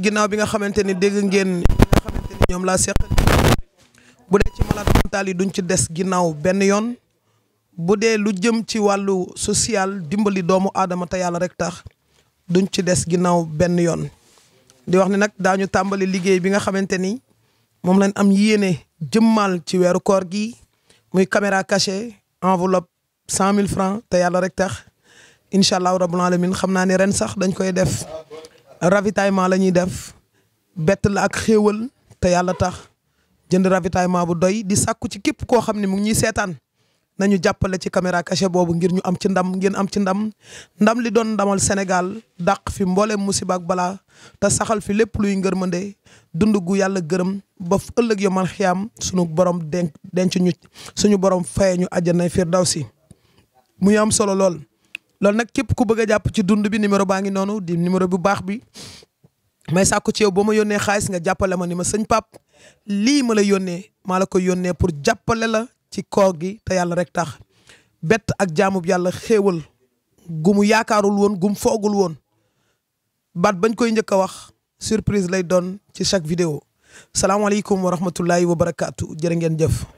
ginnaaw bi nga xamante ni dégg ngeen ñi nga xamante ni ñoom laa seqal bu dee ci malade mental yi duñ ci des ginnaaw benn yoon bu dee lu jëm ci wàllu social dimbali doomu aadama te yàlla rek tax duñ ci des ginnaaw benn yoon di wax ni nag daañu tàmbali liggéey bi nga xamante ni moom lañ am yéene jëmmal ci weeru koor gi muy caméra cachée enveloppe 100 000 francs te yàlla rek tax incha allahu rabbul alamin xam naa ne ren sax dañ koy def ravitaillement la ñuy def bett la ak xéewal te yàlla tax jënd ravitaillement bu doy di sàkku ci képp koo xam ne mu ngi ñuy seetaan nañu jàppale ci caméra cachée boobu ngir ñu am ci ndam ngeen am ci ndam li doon ndamal Sénégal dàq fi mboolem musiba ak balaa te saxal fi lépp luy ngërmande dund gu yàlla gërëm ba ëllëg yomal xiyaam suñu borom denc ñu suñu borom faye ñu àjjana firdawsi muy am solo lool. loolu nag képp ku bëgg a jàpp ci dund bi numéro baa ngi noonu di numéro bu baax bi may sàkku ci yow boo ma yónnee xaalis nga jàppale ma ni ma sëñ Pape lii ma la yónnee maa la ko yónnee pour jàppale la ci koor gi te yàlla rek tax bett ak jaamub yàlla xéewal gu mu yaakaarul woon gu mu foogul woon baat bañ koy njëkk a wax surprise lay doon ci chaque vidéo salaamaaleykum wa rahmatullahi wa barakaatu jërë ngeen jëf.